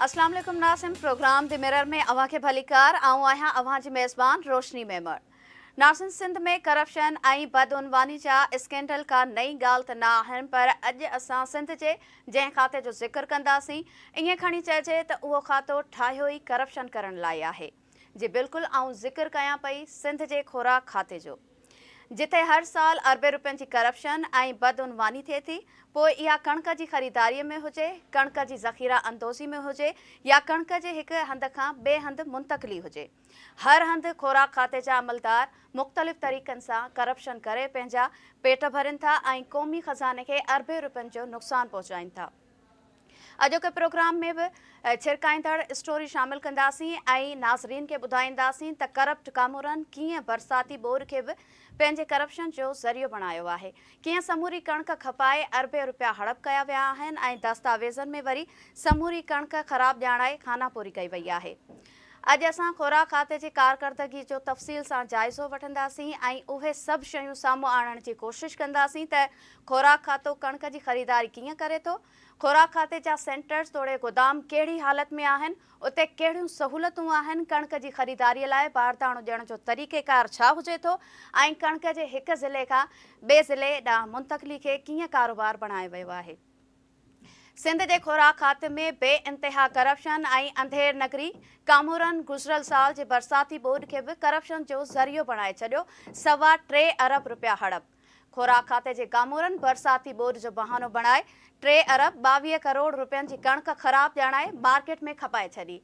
اسلام عليڪم ناظرين، پروگرام the mirror ۾ اوهان کي ڀليڪار. آئون آهيان اوهان جي ميزبان روشني ميمڻ. ناظرين، سنڌ ۾ ڪرپشن ۽ بدعنواني جا اسڪينڊل ڪا نئين ڳالهه ته نه آهن، پر اڄ اسان سنڌ جي جنهن کاتي جو ذڪر ڪنداسين، ائين کڻي چئجي ته اهو کاتو ٺاهيو ئي ڪرپشن ڪرڻ لاء آهي. جي بلڪل، آئون ذڪر ڪيان پئي سنڌ جي خوراڪ کاتي جو، جتي هر سال اربين روپين جي ڪرپشن ۽ بدعنواني ٿئي ٿي. پوء اها ڪڻڪ جي خريداري ۾ هجي، ڪڻڪ جي ذخيره اندوزي ۾ هجي يا ڪڻڪ جي هڪ هنڌ کان ٻئي هنڌ منتقلي هجي. هر هنڌ خوراڪ کاتي جا عملدار مختلف طريقن سان ڪرپشن ڪري پنهنجا پيٽ ڀرين ٿا ۽ قومي خزاني کي اربين روپين جو نقصان پهچائين ٿا. اڄوڪي پروگرام ۾ به ڇرڪائيندڙ اسٽوري شامل ڪنداسين ۽ ناظرين کي ٻڌائينداسين ته ڪرپٽ ڪامورن ڪيئن برساتي ٻوڏ کي به پنهنجي ڪرپشن جو ذريعو بڻايو آهي، ڪيئن سموري ڪڻڪ کپائي اربين روپيا هڙپ ڪيا ويا آهن ۽ دستاويزن ۾ وري سموري ڪڻڪ خراب ڄاڻائي خانه پوري ڪئي وئي آهي. اڄ اسان خوراڪ کاتي جي ڪارڪردگي جو تفصيل سان جائزو وٺنداسين ۽ اهي سڀ شيون سامهون آڻڻ جي ڪوشش ڪنداسين ته خوراڪ کاتو ڪڻڪ جي خريداري ڪيئن ڪري ٿو، خوراڪ کاتي جا سينٽرز توڙي گودام ڪهڙي حالت ۾ آهن، اتي ڪهڙيون سهولتون آهن، ڪڻڪ جي خريداري لاء بارداڻو ڏيڻ جو طريقيڪار ڇا هجي ٿو ۽ ڪڻڪ جي هڪ ضلعي کان ٻئي ضلعي ڏانهن منتقلي کي ڪيئن ڪاروبار بڻايو ويو آهي. سنڌ جي خوراڪ کاتي ۾ بي انتها ڪرپشن ۽ انڌير نگري، ڪامورن گذريل سال جي برساتي ٻوڏ کي به ڪرپشن جو ذريعو بڻائي ڇڏيو، 3.25 ارب روپيا هڙپ. خوراڪ کاتي جي ڪامورن برساتي ٻوڏ جو بهانو بڻائي 3 ارب 22 ڪروڙ روپين جي ڪڻڪ خراب ڄاڻائي مارڪيٽ ۾ کپائي ڇڏي.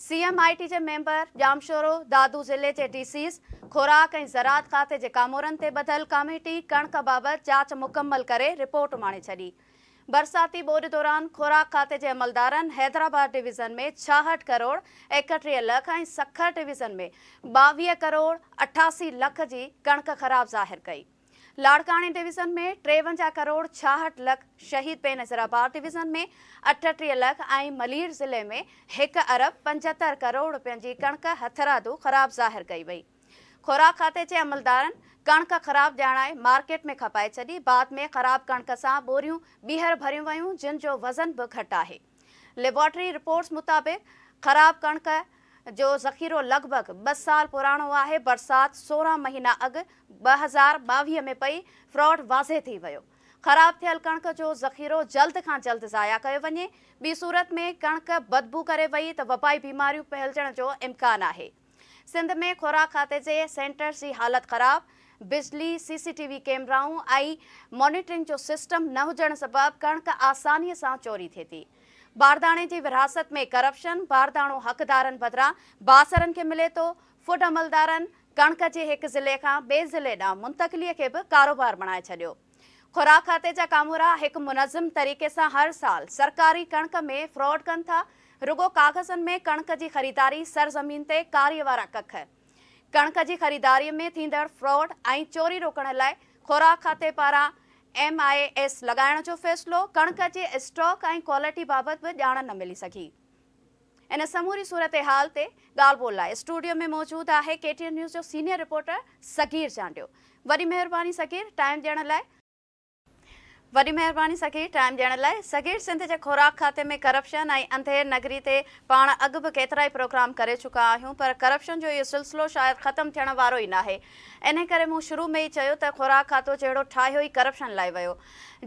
سي ايم I ٽي جي ميمبر، ڄامشورو، دادو ضلعي جي ڊي سيز، خوراڪ ۽ زراعت کاتي جي ڪامورن تي ٻڌل ڪاميٽي ڪڻڪ بابت جاچ مڪمل ڪري رپورٽ اماڻي ڇڏي. برساتي ٻوڏ دوران خوراڪ کاتي جي عملدارن حيدرآباد ڊويزن ۾ 66 ڪروڙ 31 لک ۽ سکر ڊويزن ۾ 22 ڪروڙ 88 لک جي ڪڻڪ خراب ظاهر ڪئي. لاڙڪاڻي ڊويزن ۾ 53 ڪروڙ 66 لک، شهيد بينظيرآباد ڊويزن ۾ 38 لک ۽ ملير ضلعي ۾ 1 ارب 75 ڪروڙ رپين جي ڪڻڪ هٿرادو خراب ظاهر ڪئي وئي. خوراڪ کاتي جي عملدارن ڪڻڪ خراب ڄاڻائي مارڪيٽ ۾ کپائي ڇڏي، بعد ۾ خراب ڪڻڪ سان ٻوريون ٻيهر ڀريون ويون جن جو وزن به گهٽ آهي. ليبارٽري رپورٽس مطابق خراب ڪڻڪ جو ذخيرو لڳ ڀڳ 2 سال پراڻو آهي، برسات 16 مهينا اڳ 2022 ۾ پئي، فراڊ واضح ٿي ويو. خراب ٿيل ڪڻڪ جو ذخيرو جلد کان جلد ضايع ڪيو وڃي، ٻي صورت ۾ ڪڻڪ بدبو ڪري وئي ته وبائي بيماريون ڦهلجڻ جو امڪان آهي. سنڌ ۾ خوراڪ کاتي جي سينٽرز جي حالت خراب، بجلي، سي سي ٽي وي ڪيمرائون ۽ مانيٽرنگ جو سسٽم نه هجڻ سبب ڪڻڪ آساني سان چوري ٿئي ٿي. بارداڻي جي ورهاست ۾ ڪرپشن، بارداڻو حقدارن بدران بااثرن کي ملي ٿو، فوڊ عملدارن ڪڻڪ جي هڪ ضلعي کان ٻئي ضلعي ڏانهن منتقلي کي به ڪاروبار بڻائي ڇڏيو. خوراڪ کاتي جا ڪامورا هڪ منظم طريقي سان هر سال سرڪاري ڪڻڪ ۾ فراڊ ڪن ٿا، رڳو ڪاغذن ۾ ڪڻڪ جي خريداري، سرزمين تي ڪاري وارا ڪک. ڪڻڪ جي خريداري ۾ ٿيندڙ فراڊ ۽ چوري روڪڻ لاء خوراڪ کاتي پاران ايم I S لڳائڻ جو فيصلو، ڪڻڪ جي اسٽاڪ ۽ ڪوالٽي بابت به ڄاڻ نه ملي سگهي. ان سموري صورتحال تي ڳالهه ٻولهه لاء اسٽوڊيو ۾ موجود آهي ڪي ٽي اين نيوز جو سينيئر رپورٽر صغير چانڊيو. وڏي مهرباني صغير ٽائيم ڏيڻ لاء. وڏي مهرباني صغير ٽائيم ڏيڻ لاء. صغير، سنڌ جي خوراڪ کاتي ۾ ڪرپشن ۽ انڌير نگري تي پاڻ اڳ به ڪيترائي پروگرام ڪري چڪا آهيون، پر ڪرپشن جو اهو سلسلو شايد ختم ٿيڻ وارو ئي ناهي. انهي ڪري مون شروع ۾ ئي چيو ته خوراڪ کاتو جهڙو ٺاهيو ئي ڪرپشن لاء ويو،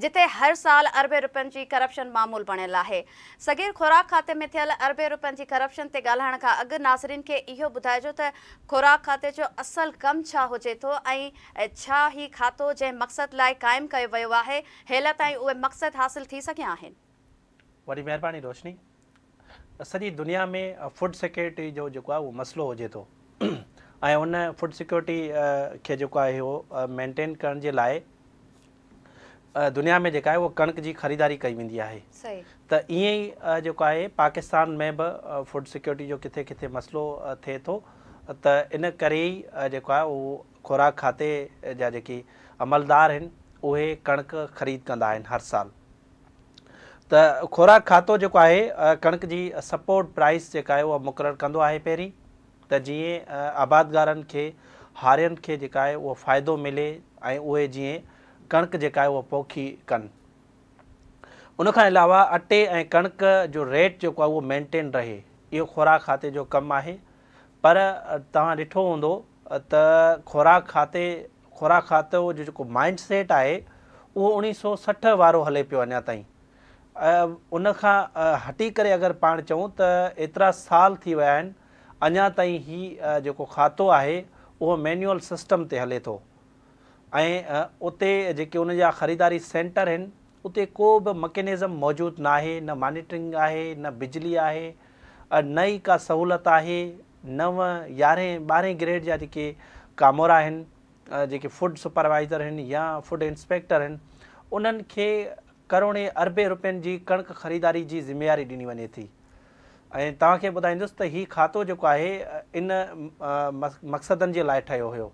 جتي هر سال اربين روپين جي ڪرپشن معمول بڻيل آهي. صغير، خوراڪ کاتي ۾ ٿيل اربين روپين جي ڪرپشن تي ڳالهائڻ کان اڳ ناظرين کي اهو ٻڌائجو ته خوراڪ کاتي جو اصل ڪم ڇا هجي ٿو ۽ ڇا هي کاتو جنهن مقصد لاء قائم ڪيو ويو آهي، هيل تائين اهي مقصد حاصل ٿي سگهيا آهن؟ وڏي مهرباني روشني. سڄي دنيا ۾ فوڊ سيڪيورٽي جو جيڪو آهي اهو مسئلو هجي ٿو ۽ ان فوڊ سيڪيورٽي کي جيڪو آهي اهو مينٽين ڪرڻ جي لاء دنيا ۾ جيڪا آهي اهو ڪڻڪ جي خريداري ڪئي ويندي آهي ته ائين ئي جيڪو آهي پاڪستان ۾ به فوڊ سيڪيورٽي جو ڪٿي ڪٿي مسئلو ٿئي ٿو ته ان ڪري ئي جيڪو آهي اهو خوراڪ کاتي جا جيڪي عملدار آهن اهي ڪڻڪ خريد ڪندا آهن هر سال ته خوراڪ کاتو جيڪو آهي ڪڻڪ جي سپورٽ پرائس جيڪا آهي اها مقرر ڪندو آهي پهرين ته جيئن آبادگارن کي هارين کي جيڪا آهي اهو فائدو ملي ۽ اهي جيئن ڪڻڪ جيڪا آهي اها پوکي ڪن. ان کان علاوه اٽي ۽ ڪڻڪ جو ريٽ جيڪو آهي اهو مينٽين رهي اهو خوراڪ کاتي جو ڪم آهي پر توهان ڏٺو هوندو ته خوراڪ کاتي خوراڪ کاتو جو جيڪو مائنڊ سيٽ آهي اهو 1960 وارو هلي پيو اڃا تائين ان کان هٽي ڪري اگر پاڻ چئون ته ايترا سال ٿي ويا آهن اڃا تائين هي جيڪو کاتو آهي اهو مينيول سسٽم تي هلي ٿو ۽ اتي جيڪي ان جا خريداري سينٽر آهن اتي ڪو به مڪينزم موجود ناهي، نه مانيٽرنگ آهي، نه بجلي آهي، نه ئي ڪا سهولت آهي، نو، يارهين، ٻارهين گريڊ جا جيڪي ڪامورا آهن، جيڪي فوڊ سپروائيزر آهن يا فوڊ انسپيڪٽر آهن، انهن کي ڪروڙين اربين روپين جي ڪڻڪ خريداري جي ذميواري ڏني وڃي ٿي ۽ توهان کي ٻڌائيندس ته هي کاتو جيڪو آهي ان مقصدن جي لاء ٺهيو هيو.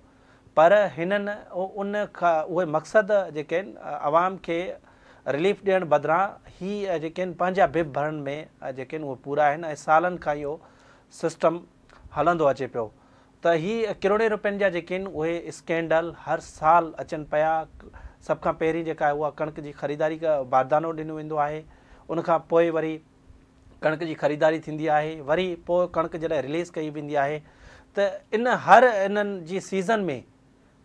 پر هنن ان اهي مقصد جيڪي آهن عوام کي رليف ڏيڻ بدران هي جيڪي آهن پنهنجا بب ڀرڻ ۾ جيڪي آهن اهي پورا آهن ۽ سالن کان اهو سسٽم هلندو اچي پيو ته هي ڪروڙين روپين جا جيڪي آهن اهي اسڪينڊل هر سال اچن پيا. سڀ کان پهرين جيڪا آهي اها ڪڻڪ جي خريداري باردانو ڏنو ويندو آهي ان کان پوء وري ڪڻڪ جي خريداري ٿيندي آهي وري پوء ڪڻڪ جڏهن رليز ڪئي ويندي آهي ته ان هر انهن جي سيزن ۾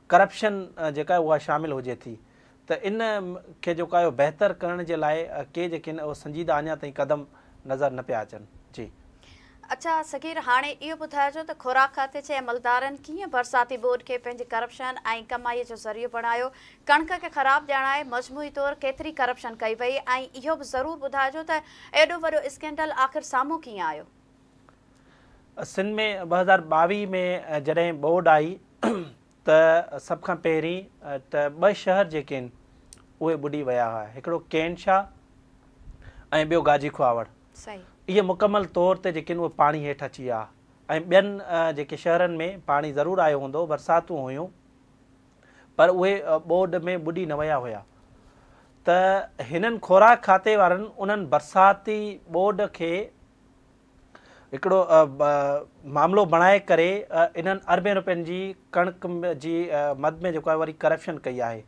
ڪرپشن جيڪا آهي اها شامل هجي ٿي ته ان کي جيڪو آهي بهتر ڪرڻ جي لاء ڪي جيڪي آهن اهي سنجيده اڃا تائين قدم نظر نه پيا اچن جي. اڇا صغير هاڻي اهو ٻڌائجو ته خوراڪ کاتي جي عملدارن ڪيئن برساتي ٻوڏ کي پنهنجي ڪرپشن ۽ ڪمائي جو ذريعو بڻايو، ڪڻڪ کي خراب ڄاڻائي مجموعي طور ڪيتري ڪرپشن ڪئي وئي ۽ اهو به ضرور ٻڌائجو ته ايڏو وڏو اسڪينڊل آخر سامهون ڪيئن آيو؟ سنڌ ۾ 2022 ۾ جڏهن ٻوڏ آئي ته سڀ کان پهرين ته ٻه شهر جيڪي آهن اهي ٻڏي ويا هئا هڪڙو ڪين شاهه ۽ ٻيو گاجي کهاوڙ. اهي مڪمل طور تي جيڪي آهن اهي پاڻي هيٺ اچي ويا ۽ ٻين جيڪي شهرن ۾ پاڻي ضرور آيو هوندو برساتون هيون پر اهي ٻوڏ ۾ ٻڏي نه ويا هيا ته هنن خوراڪ کاتي وارن انهن برساتي ٻوڏ کي هڪڙو معاملو بڻائي ڪري انهن اربين روپين جي ڪڻڪ جي مد ۾ جيڪو آهي وري ڪرپشن ڪئي آهي.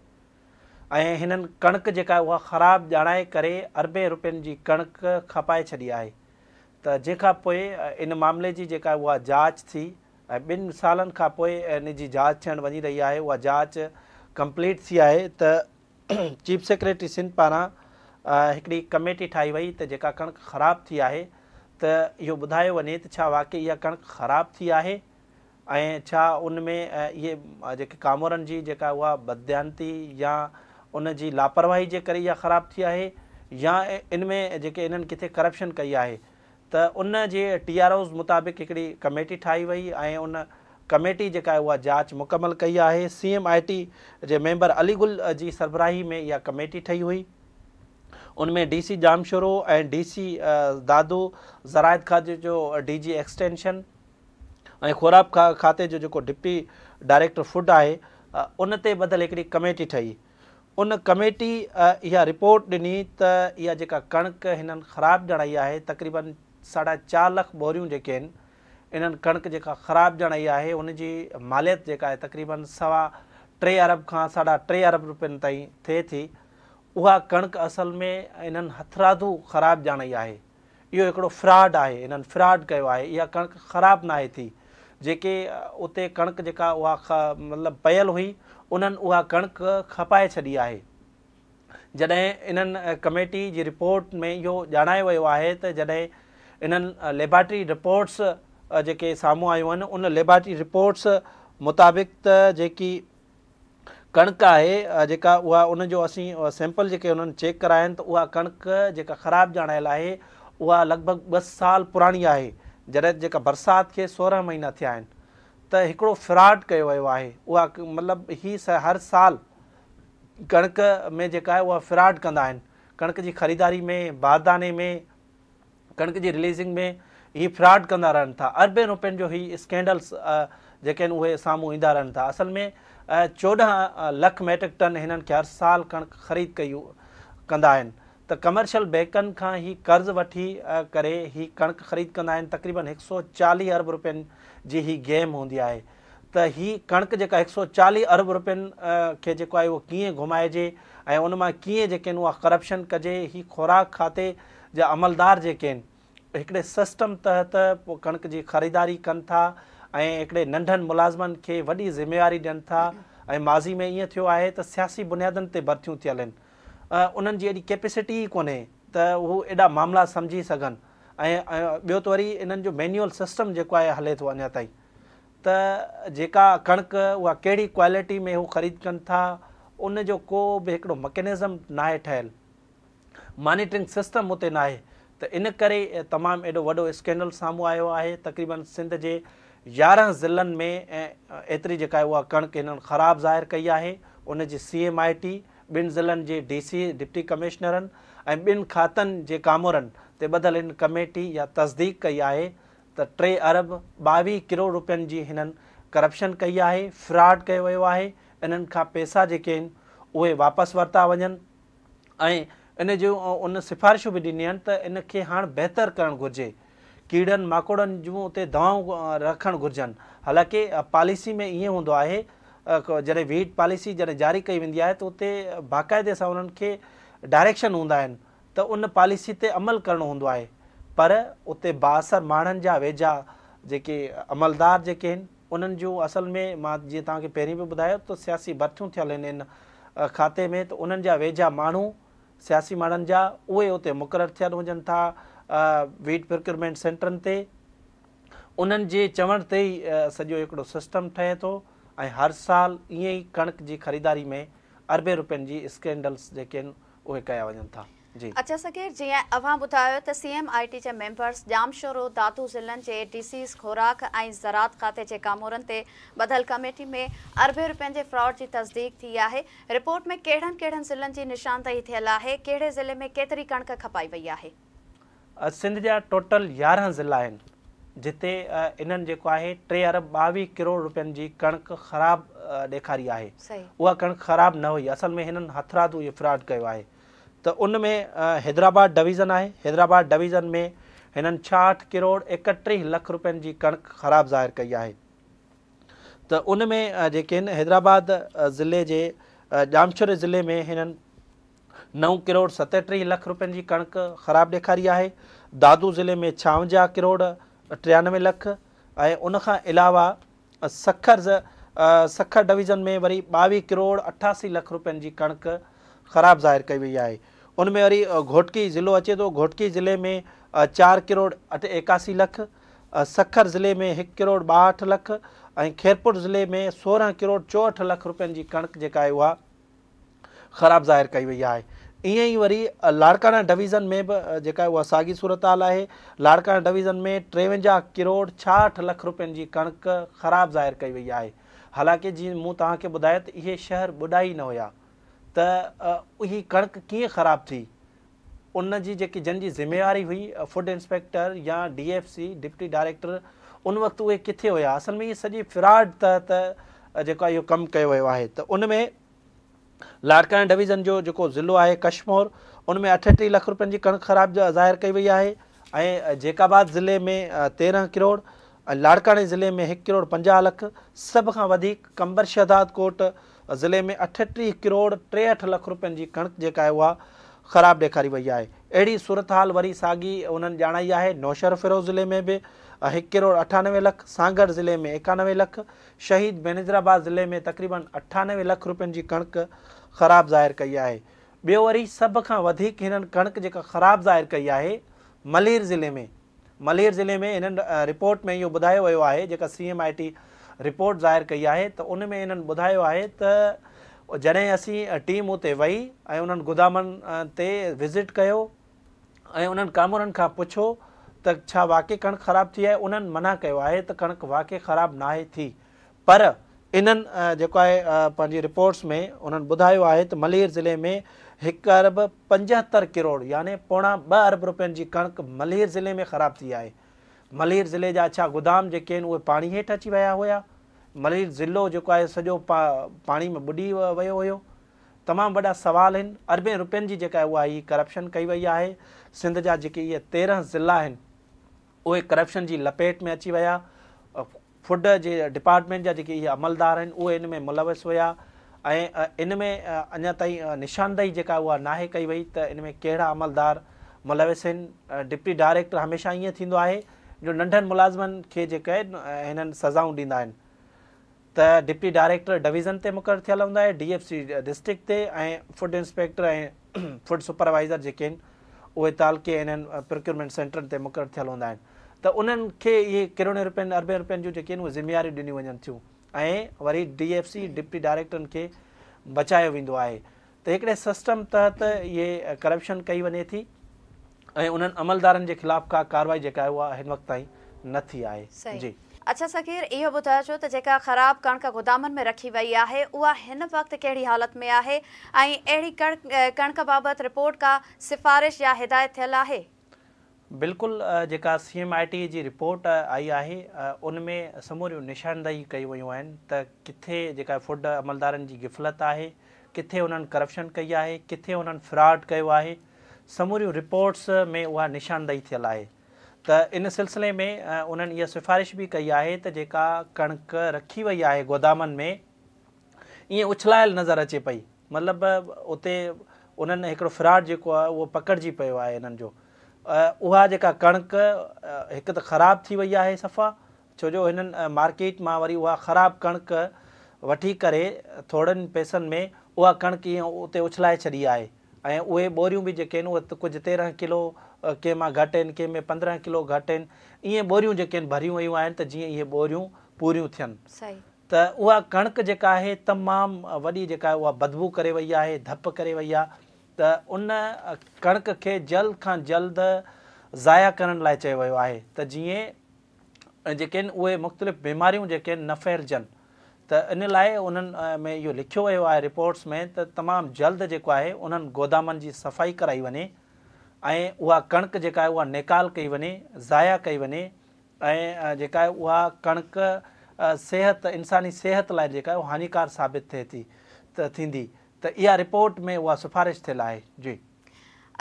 ۽ هنن ڪڻڪ جيڪا آهي اها خراب ڄاڻائي ڪري اربين روپين جي ڪڻڪ کپائي ڇڏي آهي ته جنهن کان پوء ان معاملي جي جيڪا آهي اها جاچ ٿي ۽ ٻن سالن کان پوء ان جي جاچ ٿيڻ وڃي رهي آهي اها جاچ ڪمپليٽ ٿي آهي ته چيف سيڪريٽري سنڌ پاران هڪڙي ڪميٽي ٺاهي وئي ته جيڪا ڪڻڪ خراب ٿي آهي ته اهو ٻڌايو وڃي ته ڇا واقعي اها ڪڻڪ خراب ٿي آهي ۽ ڇا ان ۾ اهي جيڪي ڪامورن جي جيڪا اها بدديانتي يا ان جي لاپرواهي جي ڪري اها خراب ٿي آهي يا ان ۾ جيڪي انهن ڪٿي ڪرپشن ڪئي آهي ته ان جي ٽي آر اوز مطابق هڪڙي ڪميٽي ٺاهي وئي ۽ ان ڪميٽي جيڪا آهي اها جاچ مڪمل ڪئي آهي سي ايم I ٽي جي ميمبر علي گل جي سربراهي ۾ اها ڪميٽي ٺهي هئي ان ۾ D C Jamshoro ۽ D C Dadu زراعت کاتي جو ڊي جي ايڪسٽينشن ۽ خوراڪ کاتي جو جيڪو ڊپٽي ڊائريڪٽر فوڊ آهي ان تي ٻڌل هڪڙي ڪميٽي ٺهي ان ڪميٽي اها رپورٽ ڏني ته اها جيڪا ڪڻڪ هنن خراب ڄاڻائي آهي تقريبن ساڍا چار لک ٻوريون جيڪي آهن انهن ڪڻڪ جيڪا خراب ڄاڻائي آهي ان جي ماليت جيڪا آهي تقريبن سوا ٽي ارب کان ساڍا ٽي ارب روپين تائين ٿئي ٿي اها ڪڻڪ اصل ۾ انهن هٿرادو خراب ڄاڻائي آهي اهو هڪڙو فراڊ آهي، انهن فراڊ ڪيو آهي، اها ڪڻڪ خراب ناهي ٿي، جيڪي اتي ڪڻڪ جيڪا اها مطلب پيل هئي انهن اها ڪڻڪ کپائي ڇڏي آهي. جڏهن انهن ڪميٽي جي رپورٽ ۾ اهو ڄاڻايو ويو آهي ته جڏهن انهن ليبارٽري رپورٽس جيڪي سامهون آيون آهن ان ليبارٽري رپورٽس مطابق ته جيڪي ڪڻڪ آهي جيڪا اها ان جو اسين سيمپل جيڪي انهن چيڪ ڪرايا آهن ته اها ڪڻڪ جيڪا خراب ڄاڻايل آهي اها لڳ ڀڳ ٻه سال پراڻي آهي جڏهن ته جيڪا برسات کي 16 مهينا ٿيا آهن ته هڪڙو فراڊ ڪيو ويو آهي اها مطلب هي هر سال ڪڻڪ ۾ جيڪا آهي اها فراڊ ڪندا آهن ڪڻڪ جي خريداري ۾ بارداني ۾ ڪڻڪ جي رليزنگ ۾ هي فراڊ ڪندا رهن ٿا اربين روپين جو هي اسڪينڊلس جيڪي آهن اهي سامهون ايندا رهن ٿا اصل ۾ 14 لک ميٽرڪ ٽن هنن کي هر سال ڪڻڪ خريد ڪئي ڪندا آهن ته ڪمرشل بينڪن کان هي قرض وٺي ڪري هي ڪڻڪ خريد ڪندا آهن تقريبن 140 ارب روپين جي هي گيم هوندي آهي ته هي ڪڻڪ جيڪا 140 ارب روپين کي جيڪو آهي اهو ڪيئن گهمائجي ۽ ان مان ڪيئن جيڪي آهن اها ڪرپشن ڪجي هي خوراڪ کاتي جا عملدار جيڪي آهن هڪڙي سسٽم تحت ڪڻڪ جي خريداري ڪن ٿا ۽ هڪڙي ننڍن ملازمن کي وڏي ذميواري ڏين ٿا ۽ ماضي ۾ ائين ٿيو آهي ته سياسي بنيادن تي ڀرتيون ٿيل آهن انهن جي ايڏي ڪيپيسٽي ئي ڪونهي ته هو ايڏا معاملا سمجهي سگهن ۽ ٻيو ته وري انهن جو مينيول سسٽم جيڪو آهي هلي ٿو اڃا تائين ته جيڪا ڪڻڪ اها ڪهڙي ڪوالٽي ۾ هو خريد ڪن ٿا ان جو ڪو به هڪڙو مڪينزم ناهي ٺهيل مانيٽرنگ سسٽم اتي ناهي ته ان ڪري تمام ايڏو وڏو اسڪينڊل سامهون آيو آهي تقريبن سنڌ جي 11 ضلعن ۾ ايتري جيڪا آهي اها ڪڻڪ هنن خراب ظاهر ڪئي آهي ان جي سي ايم I ٽي ٻن ضلعن جي ڊي سي ڊپٽي ڪمشنرن ۽ ٻن کاتن جي ڪامورن تي ٻڌل هن ڪميٽي اها تصديق ڪئي آهي ته 3 ارب 22 ڪروڙ روپين جي هنن ڪرپشن ڪئي آهي، فراڊ ڪيو ويو آهي، انهن کان پئسا جيڪي آهن اهي واپس ورتا وڃن ۽ ان جون ان سفارشون به ڏنيون آهن ته ان کي هاڻ بهتر ڪرڻ گهرجي، ڪيڙن ماڪوڙن جون اتي دوائون رکڻ گهرجن، حالانڪه پاليسي ۾ ائين هوندو آهي جڏهن ويٽ پاليسي جڏهن جاري ڪئي ويندي آهي ته اتي باقاعدي سان انهن کي ڊائريڪشن هوندا آهن ته ان پاليسي تي عمل ڪرڻو هوندو آهي پر اتي بااثر ماڻهن جا ويجها جيڪي عملدار جيڪي آهن انهن جون اصل ۾ مان جيئن توهان کي پهرين به ٻڌايو ته سياسي ڀرتيون ٿيل آهن ان کاتي ۾ ته انهن جا ويجها ماڻهو سياسي ماڻهن جا اهي اتي مقرر ٿيل هجن ٿا ويٽ پروڪيورمينٽ سينٽرن تي انهن جي چوڻ تي ئي سڄو هڪڙو سسٽم ٺهي ٿو ۽ هر سال ائين ئي ڪڻڪ جي خريداري ۾ اربين روپين جي اسڪينڊلس جيڪي آهن اهي ڪيا وڃن ٿا. جي. اچا صغير جيئن اوهان ٻڌايو ته سي ايم I ٽي جي ميمبرز ڄامشورو، دادو ضلعن جي ڊي سيز خوراڪ ۽ زراعت کاتي جي ڪامورن تي ٻڌل ڪميٽي ۾ اربين روپين جي فراڊ جي تصديق ٿي آهي، رپورٽ ۾ ڪهڙن ڪهڙن ضلعن جي نشاندهي ٿيل آهي، ڪهڙي ضلعي ۾ ڪيتري ڪڻڪ کپائي وئي آهي؟ سنڌ جا ٽوٽل 11 ضلعا آهن جتي انهن جيڪو آهي 3 ارب 22 ڪروڙ روپين جي ڪڻڪ خراب ڏيکاري آهي اها ڪڻڪ خراب نه هئي اصل ۾ هنن هٿرادو اهو فراڊ ڪيو آهي ته ان ۾ حيدرآباد ڊويزن آهي حيدرآباد ڊويزن ۾ هنن 66 ڪروڙ 31 لک روپين جي ڪڻڪ خراب ظاهر ڪئي آهي ته ان ۾ جيڪي آهن حيدرآباد ضلعي جي ڄامشوري ضلعي ۾ هنن 9 ڪروڙ 37 لک روپين جي ڪڻڪ خراب ڏيکاري آهي، دادو ضلعي ۾ 56 ڪروڙ 93 لک ۽ ان کان علاوه سکر سکر ڊويزن ۾ وري 22 ڪروڙ 88 لک روپين جي ڪڻڪ خراب ظاهر ڪئي وئي آهي. ان ۾ وري گهوٽڪي ضلعو اچي ٿو، گهوٽڪي ضلعي ۾ 4 ڪروڙ 81 لک، سکر ضلعي ۾ 1 ڪروڙ 62 لک ۽ خيرپور ضلعي ۾ 16 ڪروڙ 64 لک روپين جي ڪڻڪ جيڪا آهي اها خراب ظاهر ڪئي وئي آهي. ائين ئي وري لاڙڪاڻا ڊويزن ۾ به جيڪا اها ساڳي صورتحال آهي. لاڙڪاڻا ڊويزن ۾ 53 ڪروڙ 66 لک روپين جي ڪڻڪ خراب ظاهر ڪئي وئي آهي. حالانڪه جيئن مون توهان کي ٻڌايو ته اهي شهر ٻڏا ئي نه هيا ته اهي ڪڻڪ ڪيئن خراب ٿي؟ ان جي جيڪي جن جي ذميواري هئي فوڊ انسپيڪٽر يا D F C deputy director ان وقت اهي ڪٿي هيا اصل ۾ هي سڄي فراڊ تحت جيڪو آهي اهو ڪم ڪيو ويو آهي ته ان ۾ لاڙڪاڻي ڊويزن جو جيڪو ضلعو آهي ڪشمور ان ۾ 38 لک روپين جي ڪڻڪ خراب ظاهر ڪئي وئي آهي ۽ جيڪب آباد ضلعي ۾ 13 ڪروڙ ۽ لاڙڪاڻي ضلعي ۾ 1 ڪروڙ 50 لک سڀ کان وڌيڪ قمبر شهداد ڪوٽ ضلعي ۾ 38 ڪروڙ 63 لک روپين جي ڪڻڪ جيڪا آهي اها خراب ڏيکاري وئي آهي. اهڙي صورتحال وري ساڳي انهن ڄاڻائي آهي نوشهروفيروز ضلعي ۾ به 1 ڪروڙ 98 لک، سانگهڙ ضلعي ۾ 91 لک، شهيد بينظيرآباد ضلعي ۾ تقريبن 98 لک روپين جي ڪڻڪ خراب ظاهر ڪئي آهي. ٻيو وري سڀ کان وڌيڪ هنن ڪڻڪ جيڪا خراب ظاهر ڪئي آهي ملير ضلعي ۾ ملير ضلعي ۾ هنن رپورٽ ۾ اهو ٻڌايو ويو آهي جيڪا C M I T report ظاهر ڪئي آهي ته ان ۾ انهن ٻڌايو آهي ته جڏهن اسين ٽيم اتي وئي ۽ انهن گدامن تي وزٽ ڪيو ۽ انهن ڪامورن کان پڇيو ته ڇا واقعي ڪڻڪ خراب ٿي آهي انهن منع ڪيو آهي ته ڪڻڪ واقعي خراب ناهي ٿي پر انهن جيڪو آهي پنهنجي رپورٽس ۾ انهن ٻڌايو آهي ته ملير ضلعي ۾ هڪ ارب 75 ڪروڙ يعني پوڻا ٻه ارب روپين جي ڪڻڪ ملير ضلعي ۾ خراب ٿي آهي. ملير ضلعي جا ڇا گدام جيڪي آهن اهي پاڻي هيٺ اچي ويا هيا. ملير ضلعو جيڪو آهي سڄو پاڻي ۾ ٻڏي ويو هيو. تمام وڏا سوال آهن. اربين روپين جي جيڪا آهي اها هي ڪرپشن ڪئي وئي آهي. سنڌ جا جيڪي اهي 13 ضلعا آهن اهي ڪرپشن جي لپيٽ ۾ اچي ويا. فوڊ جي ڊپارٽمينٽ جا جيڪي اهي عملدار آهن اهي ان ۾ ملوث هيا ۽ ان ۾ اڃا تائين نشاندهي جيڪا اها ناهي ڪئي وئي ته ان ۾ ڪهڙا عملدار ملوث آهن. ڊپٽي ڊائريڪٽر هميشه ائين ٿيندو آهي جو ننڍن ملازمن کي جيڪي هنن سزائون ڏيندا آهن ته ڊپٽي ڊائريڪٽر ڊويزن تي مقرر ٿيل هوندو آهي، ڊي ايف سي ڊسٽرڪٽ تي ۽ فوڊ انسپيڪٽر ۽ فوڊ سپروائيزر جيڪي آهن اهي تعلقي انهن پروڪيورمينٽ سينٽرن تي مقرر ٿيل هوندا آهن ته انهن کي اهي ڪروڙين روپين اربين روپين جون جيڪي آهن اهي ذميواريون ڏنيون وڃن ٿيون. ۽ وري ڊي ايف سي ڊپٽي ڊائريڪٽرن کي بچايو ويندو آهي ته هڪڙي سسٽم تحت اهي ڪرپشن ڪئي وڃي ٿي ۽ انهن عملدارن جي خلاف ڪا ڪارروائي جيڪا آهي اها هن وقت تائين نه ٿي آهي. صحيح. جي. اڇا صغير اهو ٻڌائجو ته جيڪا خراب ڪڻڪ گودامن ۾ رکي وئي آهي اها هن وقت ڪهڙي حالت ۾ آهي ۽ اهڙي ڪڻڪ بابت رپورٽ ڪا سفارش يا هدايت ٿيل آهي؟ بلڪل جيڪا سي ايم I ٽي جي رپورٽ آئي آهي ان ۾ سموريون نشاندهي ڪيون ويون آهن ته ڪٿي جيڪا فوڊ عملدارن جي غفلت آهي، ڪٿي انهن ڪرپشن ڪئي آهي، ڪٿي انهن فراڊ ڪيو آهي، سموريون رپورٽس ۾ اها نشاندهي ٿيل آهي ته ان سلسلي ۾ انهن اها سفارش به ڪئي آهي ته جيڪا ڪڻڪ رکي وئي آهي گودامن ۾ ائين اڇلايل نظر اچي پئي مطلب اتي انهن هڪڙو فراڊ جيڪو آهي اهو پڪڙجي پيو آهي انهن جو اها جيڪا ڪڻڪ هڪ ته خراب ٿي وئي آهي صفا ڇو جو هنن مارڪيٽ مان وري اها خراب ڪڻڪ وٺي ڪري ٿورن پئسن ۾ اها ڪڻڪ ائين اتي اڇلائي ڇڏي آهي ۽ اهي ٻوريون به جيڪي آهن اهي ڪجهه 13 ڪلو ڪنهن مان گهٽ آهن ڪنهن ۾ 15 ڪلو گهٽ آهن ائين ٻوريون جيڪي آهن ڀريون ويون آهن ته جيئن اهي ٻوريون پوريون ٿين. صحيح. ته اها ڪڻڪ جيڪا آهي تمام وڏي جيڪا آهي اها بدبو ڪري وئي آهي، ڌپ ڪري وئي آهي ته ان ڪڻڪ کي جلد کان جلد ضايع ڪرڻ لاء چيو ويو آهي ته جيئن جيڪي آهن اهي مختلف بيماريون جيڪي آهن نه ڦهلجن ته ان لاء انهن ۾ اهو لکيو ويو آهي رپورٽس ۾ ته تمام جلد جيڪو آهي انهن گودامن جي صفائي ڪرائي وڃي ۽ اها ڪڻڪ جيڪا آهي اها نيڪال ڪئي وڃي ضايع ڪئي وڃي ۽ جيڪا آهي اها ڪڻڪ صحت انساني صحت لاء جيڪا آهي هاڃيڪار ثابت ٿئي ٿي ته ٿيندي ته اها رپورٽ ۾ اها سفارش ٿيل آهي جي.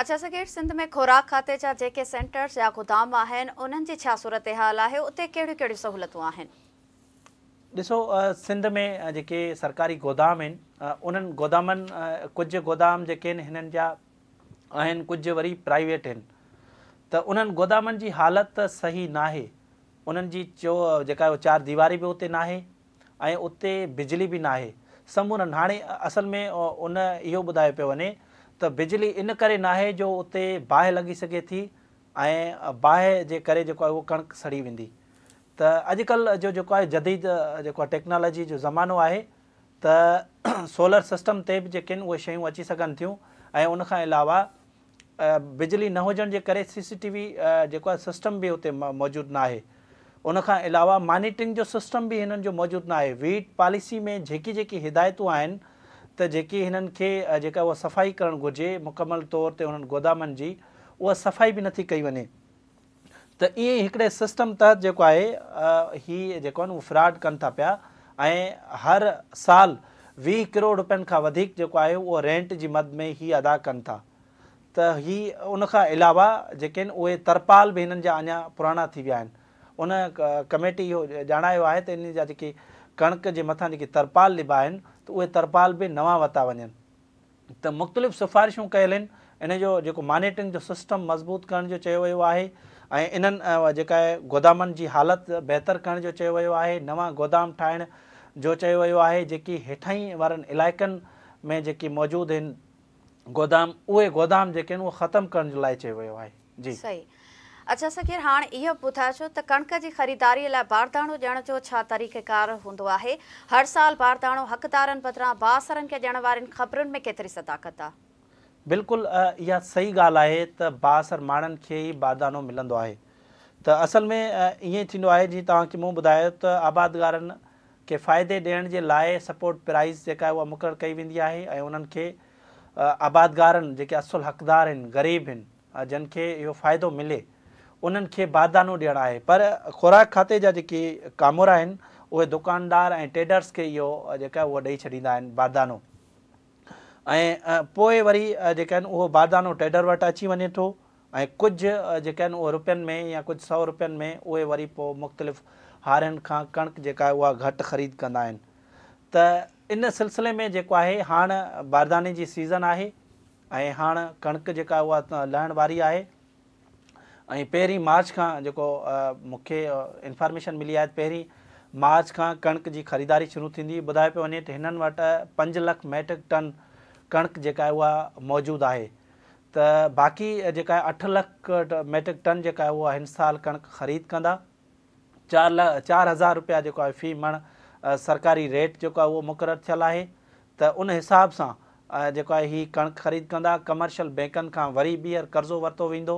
اڇا صغير سنڌ ۾ خوراڪ کاتي جا جيڪي سينٽرز يا گودام آهن انهن جي ڇا صورتحال آهي اتي ڪهڙيون ڪهڙيون سهولتون آهن؟ ڏسو سنڌ ۾ جيڪي سرڪاري گودام آهن انهن گودامن ڪجهه گودام جيڪي آهن هنن جا آهن ڪجهه وري پرائيويٽ آهن ته انهن گودامن جي حالت صحيح ناهي انهن جي چو جيڪا چار ديواري به اتي ناهي ۽ اتي بجلي به ناهي سمورن هاڻي اصل ۾ ان اهو ٻڌايو پيو وڃي ته بجلي ان ڪري ناهي جو اتي باهه لڳي سگهي ٿي ۽ باهه جي ڪري جيڪو آهي اهو ڪڻڪ سڙي ويندي ته اڄڪلهه جو جيڪو آهي جديد جيڪو آهي ٽيڪنالاجي جو زمانو آهي ته سولر سسٽم تي به جيڪي آهن اهي شيون اچي سگهن ٿيون ۽ ان کان علاوه بجلي نه هجڻ جي ڪري سي سي ٽي وي جيڪو آهي سسٽم به اتي موجود ناهي ان کان علاوه مانيٽرنگ جو سسٽم به هنن جو موجود ناهي ويٽ پاليسي ۾ جيڪي جيڪي هدايتون آهن ته جيڪي هنن کي جيڪا اها صفائي ڪرڻ گهرجي مڪمل طور تي انهن گودامن جي اها صفائي به نٿي ڪئي وڃي ته ائين ئي هڪڙي سسٽم تحت جيڪو آهي هي جيڪو آهي نه اهو فراڊ ڪن ٿا پيا ۽ هر سال 20 ڪروڙ روپين کان وڌيڪ جيڪو آهي اهو رينٽ جي مد ۾ هي ادا ڪن ٿا ته هي ان کان علاوه جيڪي آهن اهي ترپال به هنن جا اڃا پراڻا ٿي ويا آهن ان ڪميٽي اهو ڄاڻايو آهي ته انهن جا جيڪي ڪڻڪ جي مٿان جيڪي ترپال ڏبا آهن ته اهي ترپال به نوان ورتا وڃن. ته مختلف سفارشون ڪيل آهن ان جو جيڪو مانيٽرنگ جو سسٽم مضبوط ڪرڻ جو چيو ويو آهي ۽ انهن جيڪا گودامن جي حالت بهتر ڪرڻ جو چيو ويو آهي نوان گودام ٺاهڻ جو چيو ويو آهي جيڪي هيٺائين وارن علائقن ۾ جيڪي موجود آهن گودام اهي گودام جيڪي آهن اهي ختم ڪرڻ جي لاء چيو ويو آهي جي. صحيح. اڇا صغير هاڻ اهو ٻڌائجو ته ڪڻڪ جي خريداري لاء بارداڻو ڏيڻ جو ڇا طريقيڪار هوندو آهي؟ هر سال بارداڻو حقدارن بدران بااثرن کي ڏيڻ وارين خبرن ۾ ڪيتري صداقت آ؟ بلڪل اها صحيح ڳالهه آهي ته بااثر ماڻهن کي ئي باردانو ملندو آهي ته اصل ۾ ائين ٿيندو آهي جيئن توهان کي مون ٻڌايو ته آبادگارن کي فائدي ڏيڻ جي لاء سپورٽ پرائيس جيڪا آهي اها مقرر ڪئي ويندي آهي ۽ انهن کي آبادگارن جيڪي اصل حقدار آهن غريب آهن جن کي اهو فائدو ملي انهن کي باردانو ڏيڻ آهي پر خوراڪ کاتي جا جيڪي ڪامورا آهن اهي دڪاندار ۽ ٽيڊرس کي اهو جيڪا اهو ڏئي ڇڏيندا آهن باردانو ۽ پوء وري جيڪا آهن اهو باردانو ٽيڊر وٽ اچي وڃي ٿو ۽ ڪجهه جيڪا آهن اهو روپين ۾ يا ڪجهه سئو روپين ۾ اهي وري پوء مختلف هارين کان ڪڻڪ جيڪا آهي اها گهٽ خريد ڪندا آهن ته ان سلسلي ۾ جيڪو آهي هاڻ بارداني جي سيزن آهي ۽ هاڻ ڪڻڪ جيڪا اها لهڻ واري آهي ۽ پهرين مارچ کان جيڪو مون کي انفارميشن ملي آهي ته پهرين مارچ کان ڪڻڪ جي خريداري شروع ٿيندي. ٻڌايو پيو وڃي ته هنن وٽ 5 لک ميٽرڪ ٽن ڪڻڪ جيڪا آهي اها موجود آهي ته باقي جيڪا آهي 8 لک ميٽرڪ ٽن جيڪا آهي اها هن سال ڪڻڪ خريد ڪندا. 4000 رپيا جيڪو آهي في مڻ سرڪاري ريٽ جيڪو آهي اهو مقرر ٿيل آهي ته ان حساب سان جيڪو آهي هي ڪڻڪ خريد ڪندا، ڪمرشل بينڪن کان وري ٻيهر قرضو ورتو ويندو،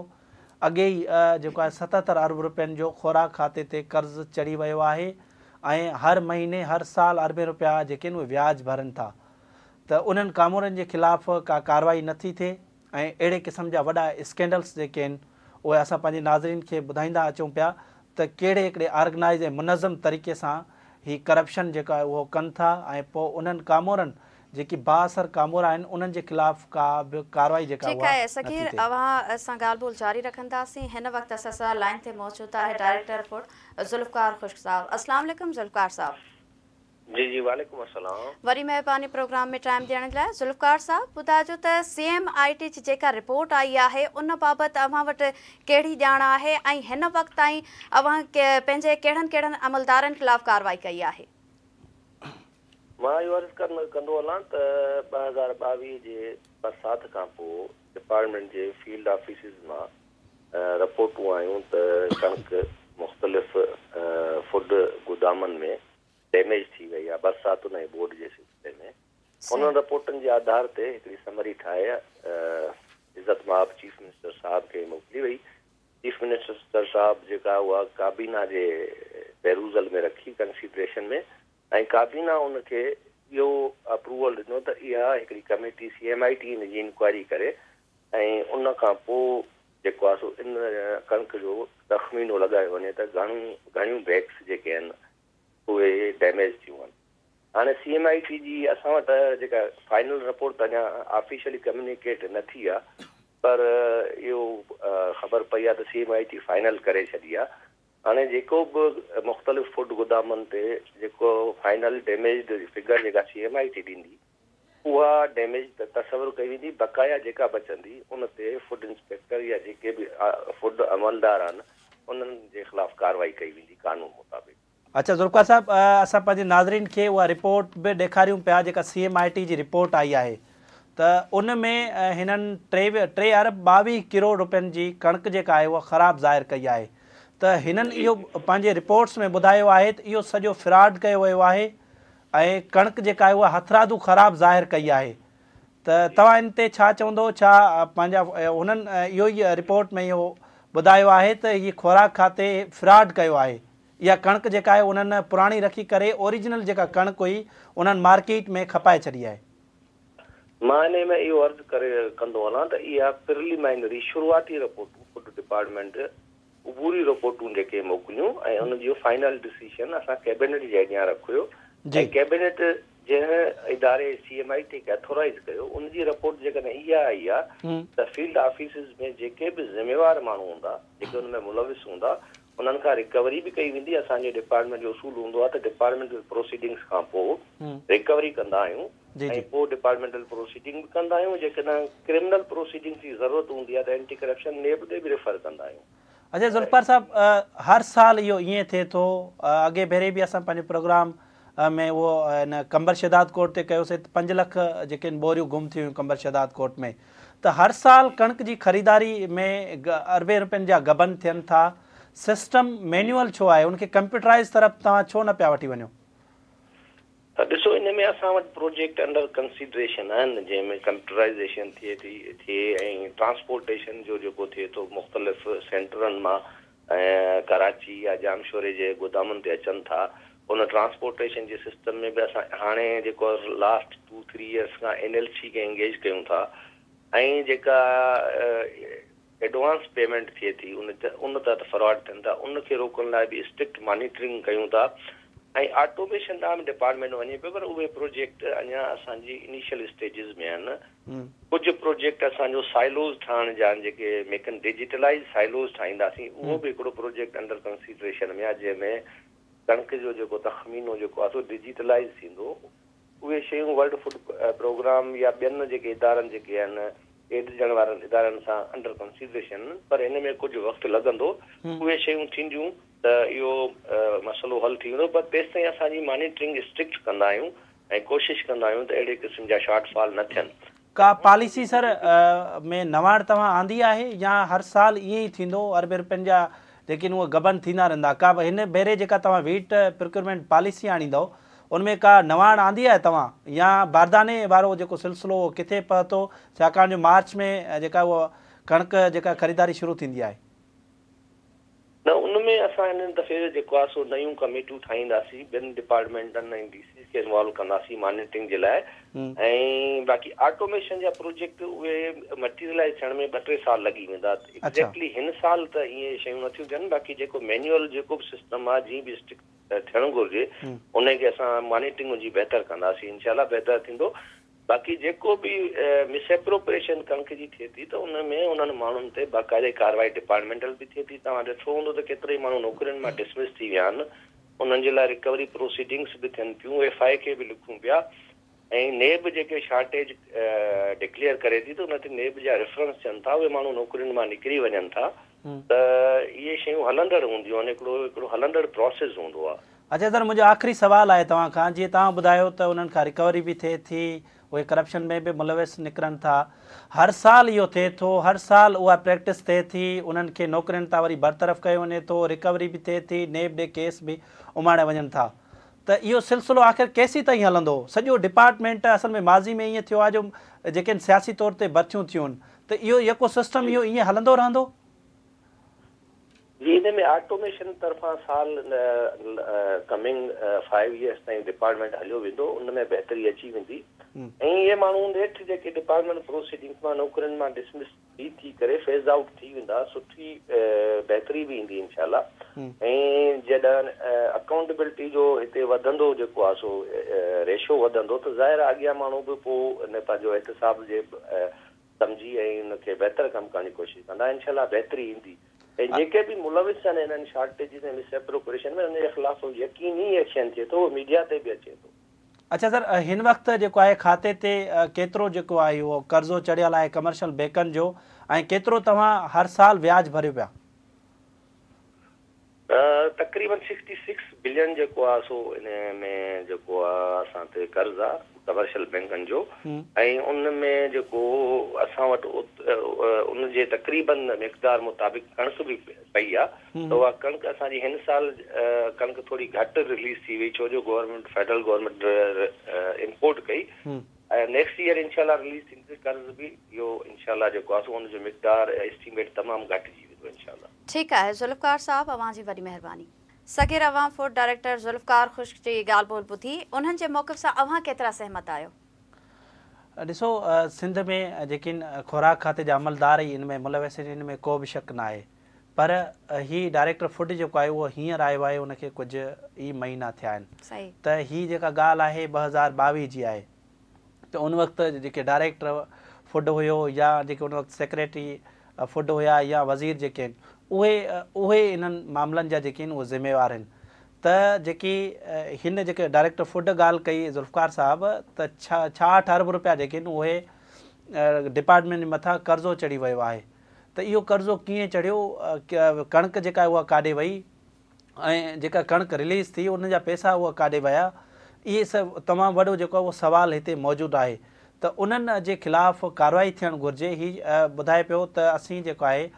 اڳي ئي جيڪو آهي 77 ارب رپين جو خوراڪ کاتي تي قرض چڙهي ويو آهي ۽ هر مهيني هر سال اربين رپيا جيڪي آهن اهي وياج ڀرن ٿا ته انهن ڪامورن جي خلاف ڪا ڪارروائي نٿي ٿئي. ۽ اهڙي قسم جا وڏا اسڪينڊلس جيڪي آهن اهي اسان پنهنجي ناظرين کي ٻڌائيندا اچون پيا ته ڪهڙي هڪڙي آرگنائيز ۽ منظم طريقي سان هي ڪرپشن جيڪو آهي اهو ڪن ٿا ۽ پوء انهن ڪامورن جيڪي بااثر ڪامورا آهن انهن جي خلاف ڪا به ڪارروائي جيڪا ٺيڪ اها آهي نٿي صغير ٿئي. اوهان سان ڳالهه ٻولهه جاري رکنداسين هن وقت اسان سان لائين تي موجود آهي ڊائريڪٽر فوڊ ذوالفقار خشڪ صاحب السلام عليڪم ذوالفقار صاحب. جي جي وعليڪم السلام. وڏي مهرباني پروگرام ۾ ٽائيم ڏيڻ لاء. ذوالفقار صاحب ٻڌائجو ته سي ايم I ٽي جي جيڪا رپورٽ آئي آهي ان بابت اوهان وٽ ڪهڙي ڄاڻ آهي ۽ هن وقت تائين اوهان پنهنجي ڪهڙن ڪهڙن عملدارن خلاف ڪارروائي ڪئي آهي؟ مان اهو عرض ڪندو هلان ته 2022 جي برسات کان پوء ڊپارٽمينٽ جي فيلڊ آفيسز مان رپورٽون آيون ته ڪڻڪ مختلف فوڊ گودامن ۾ ڊيميج ٿي وئي آهي برساتن ۽ ٻوڏ جي سلسلي ۾ انهن رپورٽن جي آڌار تي هڪڙي سمري ٺاهي عزت مآب چيف منسٽر صاحب کي موڪلي وئي. چيف منسٽر صاحب جيڪا اها ڪابينا جي پيروزل ۾ رکي ڪنسيڊريشن ۾ ۽ ڪابينا ان کي اهو اپروول ڏنو ته اها هڪڙي ڪميٽي سي ايم I ٽي ان جي انڪوائري ڪري ۽ ان کان پوء جيڪو آهي سو ان ڪڻڪ جو تخمينو لڳايو وڃي ته گهڻو گهڻيون بيگس جيڪي آهن اهي ڊيميج ٿيون آهن. هاڻي سي ايم I ٽي جي اسان وٽ جيڪا فائنل رپورٽ ته اڃا آفيشلي ڪميونيڪيٽ نه ٿي آهي پر اهو خبر پئي آهي ته C M I T final ڪري ڇڏي آهي. هاڻي جيڪو به مختلف فوڊ گودامن تي جيڪو فائنل ڊيميجڊ فگر جيڪا سي ايم I ٽي ڏيندي اها ڊيميج ته تصور ڪئي ويندي، بقايا جيڪا بچندي ان تي فوڊ انسپيڪٽر يا جيڪي به فوڊ عملدار آهن انهن جي خلاف ڪارروائي ڪئي ويندي قانون مطابق. اڇا ذوالفقار صاحب اسان پنهنجي ناظرين کي اها رپورٽ به ڏيکاريون پيا جيڪا سي ايم I ٽي جي رپورٽ آئي آهي ته ان ۾ هنن 3 ارب 22 ڪروڙ روپين جي ڪڻڪ جيڪا آهي اها خراب ظاهر ڪئي آهي ته هنن اهو پنهنجي رپورٽس ۾ ٻڌايو آهي ته اهو سڄو فراڊ ڪيو ويو آهي ۽ ڪڻڪ جيڪا آهي اها هٿرادو خراب ظاهر ڪئي آهي ته توهان ان تي ڇا چوندو ڇا پنهنجا هنن اهو ئي رپورٽ ۾ اهو ٻڌايو آهي ته هي خوراڪ کاتي فراڊ ڪيو آهي اها ڪڻڪ جيڪا آهي انهن پراڻي رکي ڪري اوريجنل جيڪا ڪڻڪ هئي انهن مارڪيٽ ۾ کپائي ڇڏي آهي. مان انهي ۾ اهو عرض ڪري ڪندو هلان ته اها پرليمائنري شروعاتي رپورٽون فوڊ ڊپارٽمينٽ عبوري رپورٽون جيڪي موڪليون ۽ ان جو فائنل ڊسيشن اسان ڪيبينيٽ جي اڳيان رکيو ۽ ڪيبينيٽ جنهن اداري سي ايم I ٽي کي اٿورائيز ڪيو ان جي رپورٽ جيڪڏهن اها آئي آ ته فيلڊ آفيسز ۾ جيڪي به ذميوار ماڻهو هوندا جيڪي ان ۾ ملوث هوندا انهن کان رڪوري به ڪئي ويندي اسان جي ڊپارٽمينٽ جو اصول هوندو آ ته ڊپارٽمينٽل پروسيڊنگس کان پوء رڪوري ڪندا آهيون ۽ پوء ڊپارٽمينٽل پروسيڊنگ به ڪندا آهيون، جيڪڏهن ڪرمنل پروسيڊنگس جي ضرورت هوندي آهي ته اينٽي ڪرپشن نيب ڏي به ريفر ڪندا آهيون. اڇا ذوالفقار صاحب هر سال اهو ائين ٿئي ٿو اڳي ڀيري به اسان پنهنجي پروگرام ۾ اهو ان قمبر شهداد ڪوٽ تي ڪيوسي ته 5 لک جيڪي آهن ٻوريون گم ٿي ويون قمبر شهداد ڪوٽ ۾ ته هر سال ڪڻڪ جي خريداري ۾ اربين روپين جا غبن ٿين ٿا سسٽم مينيول ڇو آهي ان کي ڪمپيوٽرائز طرف توهان ڇو نه پيا وٺي وڃو؟ ته ڏسو ان ۾ اسان وٽ پروجيڪٽ انڊر ڪنسيڊريشن آهن جنهن ۾ ڪمپيوٽرائيزيشن ٿئي ٿي ٿئي ۽ ٽرانسپورٽيشن جو جيڪو ٿئي ٿو مختلف سينٽرن مان ۽ ڪراچي يا ڄامشوري جي گودامن تي اچن ٿا ان ٽرانسپورٽيشن جي سسٽم ۾ به اسان هاڻي جيڪو لاسٽ ٽو ٿري ايئرس کان اين ايل سي کي انگيج ڪيون ٿا ۽ جيڪا ايڊوانس پيمينٽ ٿئي ٿي ان ان تحت فراڊ ٿين ٿا ان کي روڪڻ لاء به اسٽرڪٽ مانيٽرنگ ڪيون ٿا ۽ آٽوميشن ڏانهن به ڊپارٽمينٽ وڃي پيو پر اهي پروجيڪٽ اڃا اسان جي انيشل اسٽيجز ۾ آهن ڪجهه پروجيڪٽ اسان جو سائلوز ٺاهڻ جا آهن جيڪي ميڪن ڊجيٽلائيز سائلوز ٺاهينداسين اهو به هڪڙو پروجيڪٽ انڊر ڪنسيڊريشن ۾ آهي جنهن ۾ ڪڻڪ جو جيڪو تخمينو جيڪو آهي سو ڊجيٽلائيز ٿيندو. اهي شيون ورلڊ فوڊ پروگرام يا ٻين جيڪي ادارن جيڪي آهن ايڊ ڏيڻ وارن ادارن سان انڊر ڪنسيڊريشن پر ان ۾ ڪجهه وقت لڳندو اهي شيون ٿينديون ته اهو مسئلو حل ٿي ويندو پر تيستائين اسان جي مانيٽرنگ اسٽرڪٽ ڪندا آهيون ۽ ڪوشش ڪندا آهيون ته اهڙي قسم جا شارٽ فال نه ٿين. ڪا پاليسي سر ۾ نواڻ توهان آندي آهي يا هر سال ائين ئي ٿيندو اربين رپين جا جيڪي آهن اهي غبن ٿيندا رهندا ڪا به هن ڀيري جيڪا توهان ويٽ پروڪيورمينٽ پاليسي آڻيندؤ ان ۾ ڪا نواڻ آندي آهي توهان يا بارداني وارو جيڪو سلسلو اهو ڪٿي پهتو ڇاڪاڻ جو مارچ ۾ جيڪا اها ڪڻڪ جيڪا خريداري شروع ٿيندي آهي. نه ان ۾ اسان هن دفعي جيڪو آهي سو نيون ڪميٽيون ٺاهينداسين ٻين ڊپارٽمينٽن ۽ ڊي سيز کي انوالو ڪنداسين مانيٽرنگ جي لاء ۽ باقي آٽوميشن جا پروجيڪٽ اهي مٽيريلائز ٿيڻ ۾ ٻه ٽي سال لڳي ويندا ايگزيڪٽلي هن سال ته ائين شيون نٿيون ٿين باقي جيڪو مينيول جيڪو به سسٽم آهي جيئن به اسٽرڪٽ ٿيڻ گهرجي ان کي اسان مانيٽرنگ ان جي بهتر ڪنداسين انشاء الله بهتر ٿيندو باقي جيڪو به مس اپروپريشن ڪڻڪ جي ٿئي ٿي ته ان ۾ انهن ماڻهن تي باقاعدي ڪارروائي ڊپارٽمينٽل به ٿئي ٿي توهان ڏٺو هوندو ته ڪيترائي ماڻهو نوڪرين مان ڊسمس ٿي ويا آهن انهن جي لاء رڪوري پروسيڊنگس به ٿين پيون ايف I اي کي به لکون پيا ۽ نيب جيڪي شارٽيج ڊڪليئر ڪري ٿي ته ان تي نيب جا ريفرنس ٿين ٿا اهي ماڻهو نوڪرين مان نڪري وڃن ٿا ته اهي شيون هلندڙ هونديون آهن هڪڙو هڪڙو هلندڙ پروسيس هوندو آهي. اڇا سر منهنجو آخري سوال آهي توهان کان جيئن توهان ٻڌايو ته انهن کان رڪوري به ٿئي ٿي اهي ڪرپشن ۾ به ملوث نڪرن ٿا هر سال اهو ٿئي ٿو هر سال اها پريڪٽس ٿئي ٿي انهن کي نوڪرين تان وري برطرف ڪيو وڃي ٿو رڪوري به ٿئي ٿي نيب ڏي ڪيس به اماڻيا وڃن ٿا ته اهو سلسلو آخر ڪيسين تائين هلندو سڄو ڊپارٽمينٽ اصل ۾ ماضي ۾ ائين ٿيو آهي جو جيڪي سياسي طور تي ڀرتيون ٿيون ته اهو يڪو سسٽم اهو ائين هلندو رهندو. جي ان ۾ آٽوميشن طرفان سال ڪمنگ فائيو ايئرس تائين ڊپارٽمينٽ هليو ويندو ان ۾ بهتري اچي ويندي ۽ اهي ماڻهو نيٺ جيڪي ڊپارٽمينٽ پروسيڊنگس مان نوڪرين مان ڊسمس ٿي ٿي ڪري فيز آئوٽ ٿي ويندا سٺي بهتري به ايندي انشاء الله ۽ جڏهن اڪائونٽبلٽي جو هتي وڌندو جيڪو آهي سو ريشو وڌندو ته ظاهر آهي اڳيان ماڻهو به پوء ان پنهنجو احتساب جي سمجهي ۽ ان کي بهتر ڪم ڪرڻ جي ڪوشش ڪندا انشاء الله بهتري ايندي ۽ جيڪي به ملوث آهن انهن شارٽيجز ۽ مس اپروپريشن ۾ انهن جي خلاف يقيني ايڪشن ٿئي ٿو اهو ميڊيا تي به اچي ٿو. اڇا سر هن وقت جيڪو آهي کاتي تي ڪيترو جيڪو آهي اهو قرضو چڙهيل آهي ڪمرشل بينڪن جو ۽ ڪيترو توهان هر سال وياج ڀريو پيا؟ تقريبن سڪسٽي سڪس بلين جيڪو آ سو ان ۾ جيڪو آ اسان تي قرض آ ڪمرشل بينڪن جو ۽ ان ۾ جيڪو اسان وٽ ان جي تقريبن مقدار مطابق ڪڻڪ به پئي آ ته اها ڪڻڪ اسان جي هن سال ڪڻڪ ٿوري گهٽ رليز ٿي وئي ڇو جو گورنمينٽ فيڊرل گورنمينٽ امپورٽ ڪئي ۽ نيڪسٽ ايئر انشاء الله رليز ٿيندي ته قرض به اهو انشاء الله جيڪو آ سو ان جو مقدار اسٽيميٽ تمام گهٽجي ويندو انشاء الله. ٺيڪ آهي ذوالفقار صاحب اوهان جي وڏي مهرباني. صغير اوهان فوڊ ڊائريڪٽر ذوالفقار خشڪ جي ڳالهه ٻولهه ٻڌي انهن جي موقف سان اوهان ڪيترا سهمت آهيو؟ ڏسو سنڌ ۾ جيڪي خوراڪ کاتي جا عملدار ئي ان ۾ ملوث آهن ان ۾ ڪو به شڪ ناهي پر هي ڊائريڪٽر فوڊ جيڪو آهي اهو هينئر آيو آهي ان کي ڪجهه ئي مهينا ٿيا آهن ته هي جيڪا ڳالهه آهي 2022 جي آهي ته ان وقت جيڪي ڊائريڪٽر فوڊ هيو يا جيڪي ان وقت سيڪريٽري فوڊ هيا يا وزير جيڪي آهن اهي اهي انهن معاملن جا جيڪي آهن اهي ذميوار آهن ته جيڪي هن جيڪي ڊائريڪٽر فوڊ ڳالهه ڪئي ذوالفقار صاحب ته 66 ارب روپيا جيڪي آهن اهي ڊپارٽمينٽ جي مٿان قرضو چڙهي ويو آهي ته اهو قرضو ڪيئن چڙهيو، ڪڻڪ جيڪا آهي اها ڪاڏي وئي ۽ جيڪا ڪڻڪ رليز ٿي ان جا پئسا اها ڪاڏي ويا، اهي سڀ تمام وڏو جيڪو آهي اهو سوال هتي موجود آهي ته انهن جي خلاف ڪارروائي ٿيڻ گهرجي، هي ٻڌائي پيو ته اسين جيڪو آهي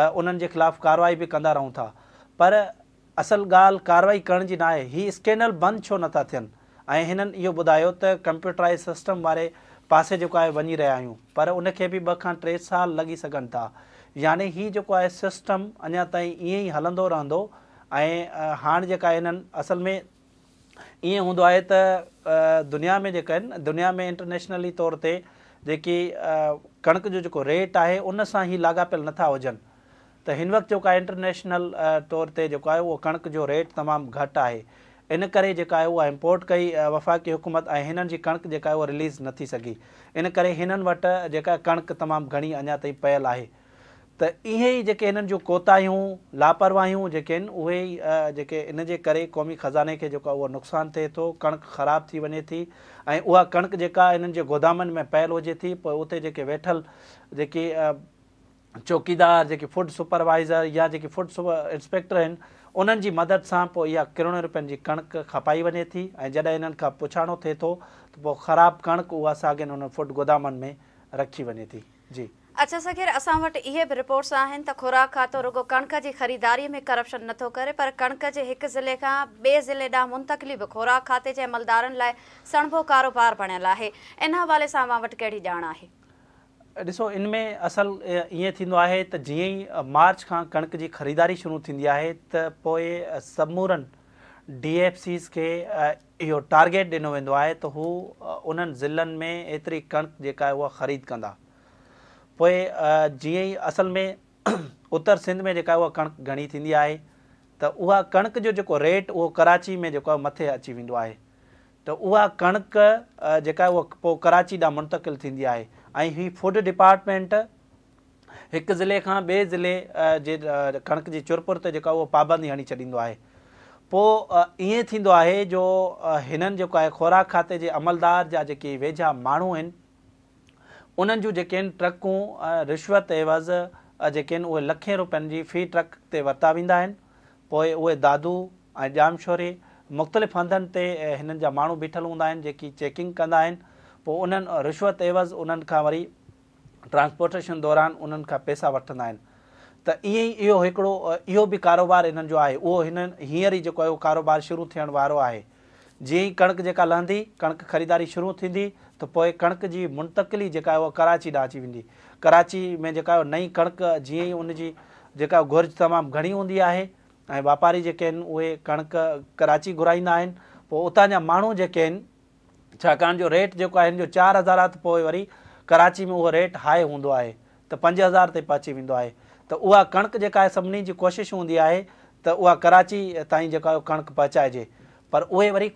انهن جي خلاف ڪارروائي به ڪندا رهون ٿا پر اصل ڳالهه ڪارروائي ڪرڻ جي ناهي، هي اسڪينڊل بند ڇو نٿا ٿين ۽ هنن اهو ٻڌايو ته ڪمپيوٽرائيز سسٽم واري پاسي جيڪو آهي وڃي رهيا آهيون پر ان کي به ٻه کان ٽي سال لڳي سگهن ٿا يعني هي جيڪو آهي سسٽم اڃا تائين ائين ئي هلندو رهندو ۽ هاڻ جيڪا هنن اصل ۾ ائين هوندو آهي ته دنيا ۾ جيڪا آهن دنيا ۾ انٽرنيشنلي طور تي جيڪي ڪڻڪ جو جيڪو ريٽ آهي ان سان هي لاڳاپيل نٿا هجن ته هن وقت جيڪو آهي انٽرنيشنل طور تي جيڪو آهي اهو ڪڻڪ جو ريٽ تمام گهٽ آهي ان ڪري جيڪا آهي اها امپورٽ ڪئي وفاقي حڪومت ۽ هنن جي ڪڻڪ جيڪا آهي اها رليز نه ٿي سگهي ان ڪري هنن وٽ جيڪا ڪڻڪ تمام گهڻي اڃا تائين پيل آهي. ته اهي ئي جيڪي هنن جون ڪوتاهيون، لاپرواهيون جيڪي آهن اهي ئي جيڪي ان جي ڪري قومي خزاني کي جيڪو آهي اهو نقصان ٿئي ٿو، ڪڻڪ خراب ٿي وڃي ٿي ۽ اها ڪڻڪ جيڪا هنن جي گودامن ۾ پيل هجي ٿي پوء اتي جيڪي ويٺل جيڪي چوڪيدار، جيڪي فوڊ سپروائيزر يا جيڪي فوڊ انسپيڪٽر آهن انهن جي مدد سان پوء اها ڪروڙين روپين جي ڪڻڪ کپائي وڃي ٿي ۽ جڏهن هنن کان پڇاڻو ٿئي ٿو ته پوء خراب ڪڻڪ اها ساڳين انهن فوڊ گودامن ۾ رکي وڃي ٿي. جي. اڇا صغير اسان وٽ اهي به رپورٽس آهن ته خوراڪ کاتو رڳو ڪڻڪ جي خريداري ۾ ڪرپشن نٿو ڪري پر ڪڻڪ جي هڪ ضلعي کان ٻئي ضلعي ڏانهن منتقلي به خوراڪ کاتي جي عملدارن لاء سڻڀو ڪاروبار بڻيل آهي ان حوالي سان اوهان وٽ ڪهڙي ڄاڻ آهي؟ ڏسو ان ۾ اصل ائين ٿيندو آهي ته جيئن ئي مارچ کان ڪڻڪ جي خريداري شروع ٿيندي آهي ته پوء سمورن ڊي ايف سيز کي اهو ٽارگيٽ ڏنو ويندو آهي ته هو انهن ضلعن ۾ ايتري ڪڻڪ جيڪا آهي اها خريد ڪندا. پوء جيئن ئي اصل ۾ اتر سنڌ ۾ جيڪا آهي اها ڪڻڪ گهڻي ٿيندي آهي ته اها ڪڻڪ جو جيڪو ريٽ اهو ڪراچي ۾ جيڪو آهي مٿي اچي ويندو آهي ته اها ڪڻڪ جيڪا آهي اها پوء ڪراچي ڏانهن منتقل ٿيندي آهي ۽ هي فوڊ ڊپارٽمينٽ هڪ ضلعي کان ٻئي ضلعي جي ڪڻڪ جي چرپر تي جيڪا اهو پابندي هڻي ڇڏيندو آهي. پوء ائين ٿيندو آهي جو هنن جيڪو آهي خوراڪ کاتي جي عملدار جا جيڪي ويجها ماڻهو آهن انهن جون جيڪي آهن ٽرڪون رشوت عيوض جيڪي آهن اهي لکين روپين جي في ٽرڪ تي ورتا ويندا آهن پوء اهي دادو ۽ ڄامشوري مختلف هنڌن تي هنن جا ماڻهو بيٺل هوندا آهن جيڪي چيڪنگ ڪندا آهن پوء انهن رشوت عيوض انهن کان وري ٽرانسپورٽيشن دوران انهن کان پئسا وٺندا آهن ته ائين ئي اهو هڪڙو اهو به ڪاروبار انهن جو آهي اهو هنن هينئر ئي جيڪو آهي اهو ڪاروبار شروع ٿيڻ وارو آهي جيئن ئي ڪڻڪ جيڪا لهندي ڪڻڪ خريداري شروع ٿيندي ته پوء ڪڻڪ جي منتقلي جيڪا آهي اها ڪراچي ڏانهن اچي ويندي ڪراچي ۾ جيڪا آهي نئين ڪڻڪ جيئن ئي ان جي جيڪا گهرج تمام گهڻي هوندي آهي ۽ واپاري جيڪي آهن اهي ڪڻڪ ڪراچي گهرائيندا آهن پوء اتان جا ماڻهو جيڪي آهن ڇاڪاڻ جو ريٽ جيڪو آهي هن جو 4000 آهي ته پوء وري ڪراچي ۾ اهو ريٽ هاء هوندو آهي ته 5000 تي پهچي ويندو آهي ته اها ڪڻڪ جيڪا آهي سڀني جي ڪوشش هوندي آهي ته اها ڪراچي تائين جيڪا آهي ڪڻڪ پهچائجي پر اهي وري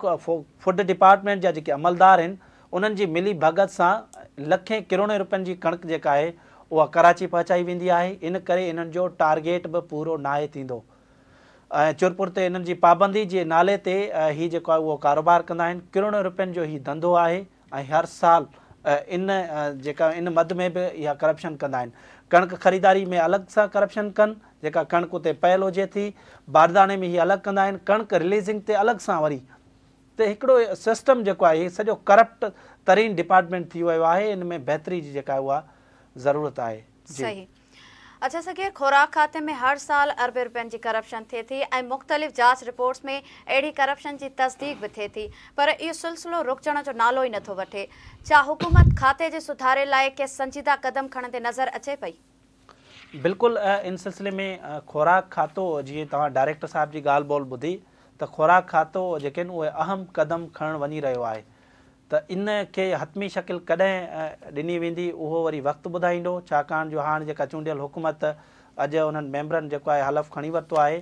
فوڊ ڊپارٽمينٽ جا جيڪي عملدار آهن انهن جي ملي ڀڳت سان لکين ڪروڙين روپين جي ڪڻڪ جيڪا آهي اها ڪراچي پهچائي ويندي آهي ان ڪري انهن جو ٽارگيٽ به پورو ناهي ٿيندو. ۽ چرپر تي انهن جي پابندي جي نالي تي هي جيڪو آهي اهو ڪاروبار ڪندا آهن ڪروڙين روپين جو هي ڌنڌو آهي ۽ هر سال ان جيڪا ان مد ۾ به اها ڪرپشن ڪندا آهن ڪڻڪ خريداري ۾ الڳ سان ڪرپشن ڪن جيڪا ڪڻڪ اتي پيل هجي ٿي بارداڻي ۾ هي الڳ ڪندا آهن ڪڻڪ رليزنگ تي الڳ سان وري ته هڪڙو سسٽم جيڪو آهي هي سڄو ڪرپٽ ترين ڊپارٽمينٽ ٿي ويو آهي ان ۾ بهتري جي جيڪا آهي اها ضرورت آهي جي. صحيح. اڇا صغير خوراڪ کاتي ۾ هر سال اربين روپين جي ڪرپشن ٿئي ٿي ۽ مختلف جاچ رپورٽس ۾ اهڙي ڪرپشن جي تصديق به ٿئي ٿي پر اهو سلسلو رڪجڻ جو نالو ئي نٿو وٺي ڇا حڪومت کاتي جي سڌاري لاء ڪي سنجيده قدم کڻندي نظر اچي پئي؟ بلڪل ان سلسلي ۾ خوراڪ کاتو جيئن توهان ڊائريڪٽر صاحب جي ڳالهه ٻولهه ٻڌي ته خوراڪ کاتو جيڪي آهن اهي اهم قدم کڻڻ وڃي رهيو آهي ته ان کي حتمي شڪل ڪڏهن ڏني ويندي اهو وري وقت ٻڌائيندو ڇاڪاڻ جو هاڻ جيڪا چونڊيل حڪومت اڄ انهن ميمبرن جيڪو آهي حلف کڻي ورتو آهي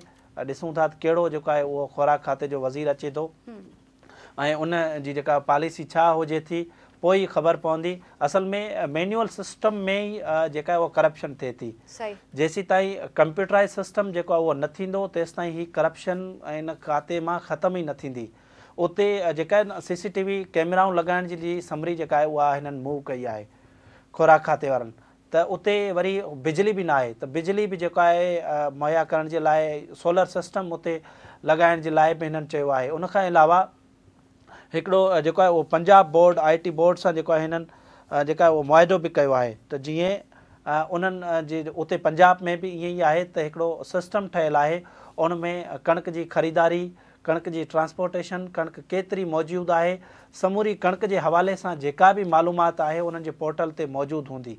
ڏسون ٿا ته ڪهڙو جيڪو آهي اهو خوراڪ کاتي جو وزير اچي ٿو ۽ ان جي جيڪا پاليسي ڇا هجي ٿي پوء ئي خبر پوندي اصل ۾ مينيول سسٽم ۾ ئي جيڪا آهي اها ڪرپشن ٿئي ٿي جيسيتائين ڪمپيوٽرائز سسٽم جيڪو آهي اهو نه ٿيندو تيستائين هي ڪرپشن ان کاتي مان ختم ئي نه ٿيندي اتي جيڪا آهي سي سي ٽي وي ڪئميرائون لڳائڻ جي جي سمري جيڪا آهي اها هنن موو ڪئي آهي خوراڪ کاتي وارن ته اتي وري بجلي به ناهي ته بجلي به جيڪا آهي مهيا ڪرڻ جي لاء سولر سسٽم اتي لڳائڻ جي لاء به هنن چيو آهي ان کان علاوه هڪڙو جيڪو آهي اهو Punjab board I T board سان جيڪو آهي هنن جيڪا آهي اهو معاهدو به ڪيو آهي ته جيئن انهن جي اتي پنجاب ۾ به ائين ئي آهي ته هڪڙو سسٽم ٺهيل آهي ان ۾ ڪڻڪ جي خريداري ڪڻڪ جي ٽرانسپورٽيشن، ڪڻڪ ڪيتري موجود آهي، سموري ڪڻڪ جي حوالي سان جيڪا به معلومات آهي انهن جي پورٽل تي موجود هوندي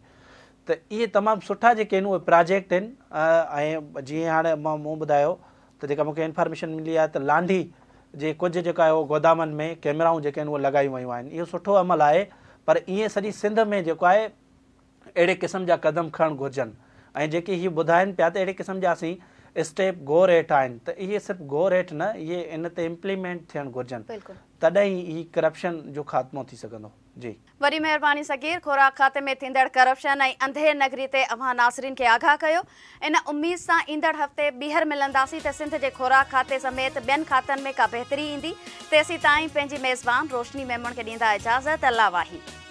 ته اهي تمام سٺا جيڪي آهن اهي پراجيڪٽ آهن ۽ جيئن هاڻي مون ٻڌايو ته جيڪا مون کي انفارميشن ملي آهي ته لانڍي جي ڪجهه جيڪا آهي اهو گودامن ۾ ڪيمرائون جيڪي آهن اهي لڳايون ويون آهن اهو سٺو عمل آهي پر ائين سڄي سنڌ ۾ جيڪو آهي اهڙي قسم جا قدم کڻڻ گهرجن ۽ جيڪي هي ٻڌائن پيا ته اهڙي قسم جا اسين اسٽيپ غور هيٺ آهن ته اهي صرف غور هيٺ نه اهي ان تي امپليمينٽ ٿيڻ گهرجن تڏهن ئي هي ڪرپشن جو خاتمو ٿي سگهندو. جي. وڏي مهرباني صغير، خوراڪ کاتي ۾ ٿيندڙ ڪرپشن ۽ انڌير نگري تي اوهان ناظرين کي آگاهه ڪيو. ان اميد سان ايندڙ هفتي ٻيهر ملنداسين ته سنڌ جي خوراڪ کاتي سميت ٻين کاتن ۾ ڪا بهتري ايندي. تيسيتائين پنهنجي ميزبان روشني ميمڻ کي ڏيندا اجازت. الله واهي.